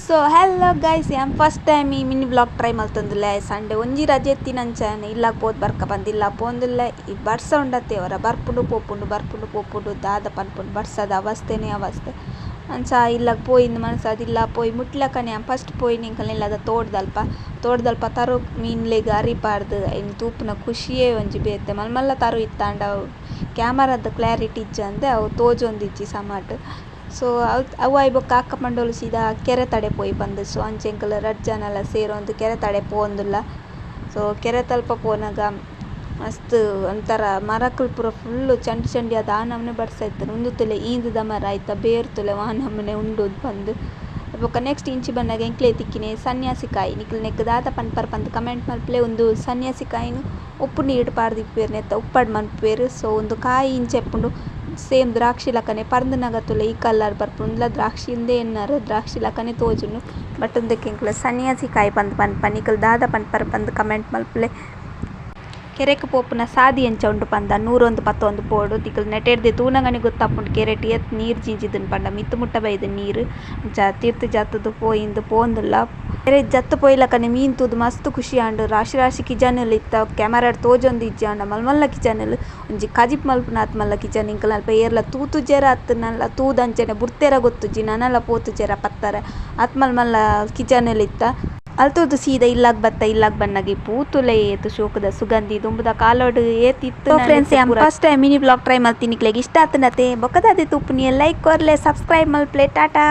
ಸೊ hello guys, ಯಾನ್ first time ಈ ಮಿನಿ ವ್ಲಾಗ್ ಟ್ರೈ ಮಲ್ತೊಂದುಲ್ಲೆ. ಸಂಡೆ ಒಂಜಿ ರಜೆ ಇತ್ತಿನಂಚನೆ ಇಲ್ಲಗ್ ಪೋದು ಬರ್ಕ ಪಂದ್ ಇಲ್ಲ ಪೋಂದುಲ್ಲೆ. ಈ ಬರ್ಸ ಉಂಡತೆ ಒರ ಬರ್ಪುಂಡು ಪೋಪುಂಡು ಬರ್ಪುಂಡು ಪೋಪುಂಡು ದಾದ ಪನ್ಪುಂಡು ಬರ್ಸದ ಅವಸ್ಥೆನೆ ಅವಸ್ಥೆ. ಅಂಚ ಇಲ್ಲಗ್ ಪೋಯಿಂದ್ ಮನಸಾದ್ ಇಲ್ಲ ಪೋಯಿ ಮುಟ್ಲಕನೆ ಫಸ್ಟ್ ಪೋಯಿನಿ ಎಂಕಲ್ನ ಇಲ್ಲದ ತೋಡುದಲ್ಪ. ತೋಡುದಲ್ಪ ತರು ಮೀನ್ಲೆಗ್ ಅರಿ ಪಾಡ್ದ್ ಐನ್ ತೂಪುನ ಖುಷಿಯೇ ಒಂಜಿ ಬೇತೆ. ಮಲ್ಲ ಮಲ್ಲ ತರು ಇತ್ತಾಂಡ ಅವು ಕ್ಯಾಮರದ ಕ್ಲಾರಿಟಿ ಇಜ್ಜಂದೆ ಅವು ತೋಜೊಂದಿಜ್ಜಿ ಸಮಟ್. ಸೊ ಅವು ಆಯಿಬೊಕ್ಕ ಅಕ್ಕ ಪಂಡೊಲು ಸೀದಾ ಕೆರೆತಡೆ ಪೋಯಿ ಪಂದ್. ಸೊ ಅಂಚ ಎಂಕುಲು ರಡ್ಡ್ ಜನಲ ಸೇರೊಂದು ಕೆರೆತಡೆ ಪೋವೊಂದುಲ್ಲ. ಸೊ ಕೆರೆತಲ್ಪ ಪೋನಗ ಮಸ್ತ್ ಒಂತರ ಮರಕುಲು ಪೂರ ಫುಲ್ಲ್ ಚಂಡಿ ಚಂಡಿ ಆದ್ ಆ ನಮುನೆ ಬರ್ಸ ಇತ್ತ್ಂಡ್. ಉಂದು ತೂಲೆ ಈಂದ್‌ದ ಮರ ಐತ ಬೇರ್ ತೂಲೆ ವಾ ನಮುನೆ ಉಂಡು ಪಂದ್. ಬೊಕ ನೆಕ್ಸ್ಟ್ ಇಂಚಿ ಬನ್ನಗ ಎಂಕ್ಲೆಗ್ ತಿಕ್ಕಿನಿ ಸನ್ಯಾಸಿಕಾಯಿ. ನಿಕುಲು ನೆಕ್ಕ್ ದಾದ ಪನ್ಪರ್ ಪಂದ್ ಕಮೆಂಟ್ ಮನ್ಪುಲೆ. ಉಂದು ಸನ್ಯಾಸಿಕಾಯಿನ್ ಉಪ್ಪು ನೀರ್‌ಡ್ ಪಾಡ್ದ್ ಇಪ್ಪುವೆರ್ ನೆತ್ತ ಉಪ್ಪಡ್ ಮನ್ಪುವೆರ್. ಸೊ ಉಂದು ಕಾಯಿ ಇಂಚ ಇಪ್ಪುಂಡು ಸೇಮ್ ದ್ರಾಕ್ಷಿ ಲಕನೆ ಪರ್ಂದ್‌ನಗ ತೂಲೆ ಈ ಕಲರ್ ಬರ್ಪುಂಡು ಉಂದುಲ ದ್ರಾಕ್ಷಿ ಇಂದೇ ಎನ್ನರ್ ದ್ರಾಕ್ಷಿ ಲಕನೆ ತೋಜುಂಡು ಬಟ್ ಉಂದೆಕ್ ಎಂಕುಲು ಸನ್ಯಾಸಿಕಾಯಿ ಪಂದ್ ಪನ್ಪ ನಿಕುಲು ದಾದ ಪನ್ಪರ್ ಪಂದ್ ಕಮೆಂಟ್ ಮನ್ಪುಲೆ. ಕೆರೆಕ್ ಪೋಪುನ ಸಾದಿ ಎಂಚ ಉಂಡು ಪಂದ ನೂರೊಂದು ಪತ್ತೊಂದು ಪೋಡು ನಿಕುಲು ನೆಟೆಡ್ದೆ ತೂನಗನೆ ಗೊತ್ತಾಪುಂಡು ಕೆರೆಟ್ ಏತ್ ನೀರ್ ಜಿಂಜಿದುಂಡು ಪಂಡ ಮಿತ್ತ್ ಮುಟ್ಟ ಬೈದುಂಡು ನೀರ್. ಅಂಚ ತಿರ್ತ್ ಜತ್ತುದು ಪೋಯಿಂದ್ ಪೋವೊಂದುಲ್ಲ. ಕೆರೆಕ್ ಜತ್ತ್ ಪೋಯಿಲಕನೆ ಮೀನ್ ತೂದು ಮಸ್ತ್ ಖುಷಿ ಆಂಡ್ ರಾಶಿ ರಾಶಿ ಕಿಜನಿಲ್ ಇತ್ತ ಕ್ಯಾಮರಡ್ ತೋಜೊಂದಿಜ್ಜಿ ಆಂಡ ಮಲ್ಲ ಮಲ್ಲ ಕಿಜನಿಲ್ ಒಂಜಿ ಕಜಿಪು ಮನ್ಪುನಾತ್ ಮಲ್ಲ ಕಿಜನ್ ಎಂಕಲ್ನಲ್ಪ ಏರ್ಲ ತೂತುಜೆರ್ ಅತ್ ನನಲ ತೂದು ಅಂಚನೆ ಬುಡ್ತೆರ ಗೊತ್ತುಜ್ಜಿ ನನಲ ಪೋತುಜೆರ್ ಪತ್ತರೆ ಆತ್ ಮಲ್ಲ ಮಲ್ಲ ಕಿಜನಿಲ್ ಇತ್ತ. ಅಲ್ತುರ್ದು ಸೀದಾ ಇಲ್ಲಗ್ ಬತ್ತ. ಇಲ್ಲಗ್ ಬನ್ನಗ ಈ ಪೂ ತೂಲೆ ಏತ್ ಶೋಕುದ ಸುಗಂಧಿ ದುಂಬುದ ಕಾಲಡ್ ಏತ್ ಇತ್ತ್ ಫ್ರೆಂಡ್ಸ್ ಯಾನ್ first time mini vlog try ಮಲ್ತಿನಿ ನಿಕ್ಲೆಗ್ ಇಷ್ಟ ಆತ್ಂಡತೆ ಬೊಕ ದಾದೆ ತೂಪುನಿ ಲೈಕ್ ಕೊರ್ಲೆ ಸಬ್ಸ್ಕ್ರೈಬ್ ಮಲ್ಪುಲೆ ಟಾಟಾ.